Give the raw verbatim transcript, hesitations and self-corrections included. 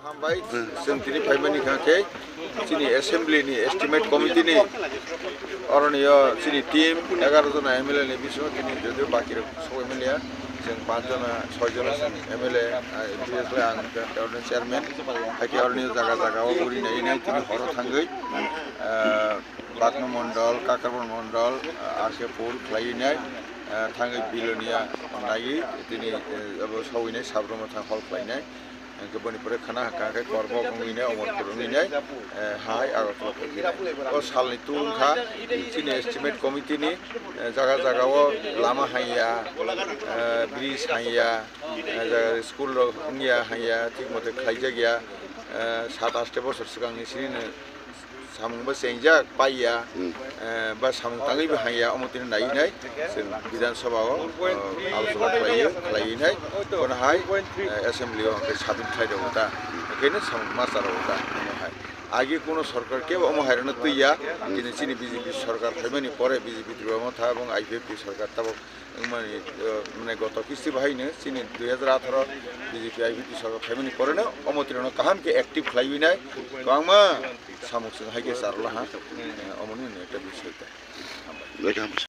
Hambai, chwng tini phaimani kha khe chini assembly ni estimate committee ni oroni o chini team egaroh jona M L A ni bisingo tini jodio baki rok sogwi manya, chwng panch jona, soi jona chwng M L A, ah, M P S bai ang oroni chairman, hai khe oroni jaga jaga o guri nai nai tini horo thangwi, ah, Bagno Mondol, Kakarban Mondol, ah, R K four khlaiwi nai, ah, thangwi Bilonia naiwi tini, eh, abo sogwi nai Sabromo thang hol khlai nai. Hingke boni pore khana hwnkha khe Korbok wngwi nai, Omorpur wngwi nai, eh, hai Agartala phaikhe nai. O salni tung wngkha chini estimate committee ni, eh, jaga jaga o lama hanya, eh, bridge hanya, eh, jaga school rok wngya hanya, thik mote khlaijak ya, eh, sat aste bosor swkangni sinino samung bo chengjak paiya, Hmm. eh, ba samung tangwi bo hanya, omo tini naiwi nai, chwng Bidhan Sabha o, eh, alochona khlaiwi, khlaiwi nai, bono hai, eh, assembly o hwnkhe submit khlai rwo ta, hwnkhe no samung ma cha rwo ta, omo hai. Agi kuno sorkar kebo omo hai rwna twi ya, tini chini B J P sorkar phaimani pore B J P Tripura Motha ebong I P F T sorkar tabok wngmani, eh, mane goto kisti bahaino chini dui hajar atharo B J P I P T sorkar phaimani poreno omo tirano kaham khe active khlaiwi nai, kwbangma samung chwng hai khe charwla ha, eh, omoni hwnwi ekta bisoi ta. Hambai.